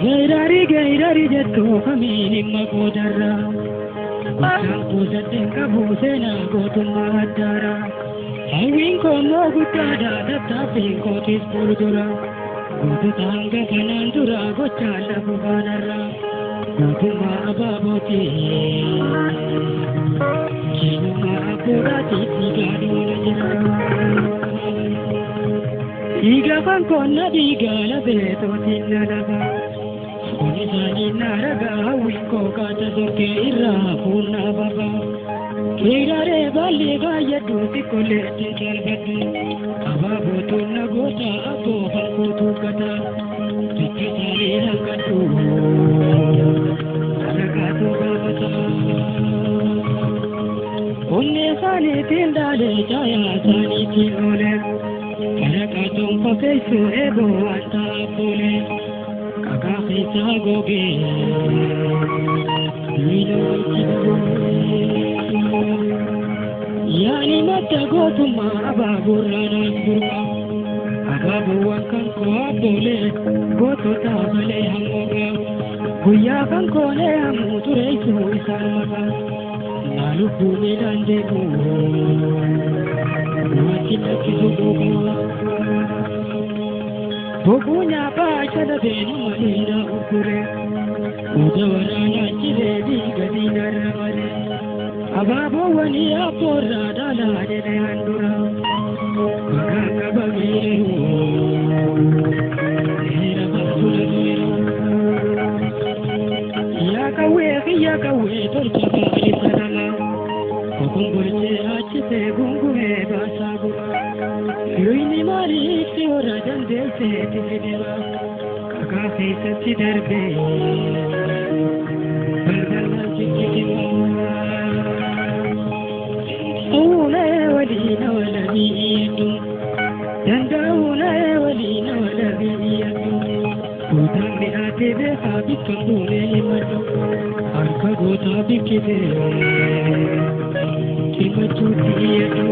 Geerari geerari jettu kamiin himma qoodarra. Gochaan kuusadheen qabu seenaa gootummaa addaara. Hawwiin koo immoo guddaadha, tattaaffiin kootis fuuldura. Gootota hanga kanaan dura gochaan lafa faanarra. Gootummaa abaabooti. Keenyummaa abboodhaatiif dhiigaa doona jira. Dhiiga kan koonna dhiigaa lafee tootiin na lafa. Kun isaanii na ragaa, hawwiin koo kaata sorkee irraa fuunnaa bafa. Keeraree baalli kaayyadhu xiqqolleetti salphadhu. Abaabootuun na goota abboo kan kootu gata. Jecha isaanii hanqadhu. Ragaatu gaafata. Onnee isaaniitiin dhaalee caayaa isaaniitiin oole. Waraqaatuun qopheessu eeboo waan ta'aaf oole. Kakaa keessaa gogee. Miila itti gogee. Yaani madda gootummaa abaaboorraa naaf burqa. Abaaboowwan kan koo abboolee gootota malee hammooqa. Guyyaa kan koolee hammuu tureessuu isaan maqaa. Naa lubbuu miilaan deemu. Wanti lakkisu quuqaa. Boquu nyaaphaa shalabee nama dhiiraa uggure. Booda waraanaa jiree dhiiga diinarra malee. Abaaboowwanii abboorraa dhaalaa jedhee handura. Maqaan qabameeru. Seera baasuu dhabeera. Yaa qawwee kiyya qawwee tolcha gaarii nama. Okombolchee achisee gungumee baasaa guma. Luyni maaliif si warra dandeesseetti fidema. Kakaa keessatti darbee. Balbalaan sitti hima. Uunee waliin walamii iyyadhu. Danda'uunee waliin walamii iyyadhu. Gootaan mi'aatee beekaa bikka buunee himadhu. Harka gootaa bikkitee. Hirmachuutti iyyadhu.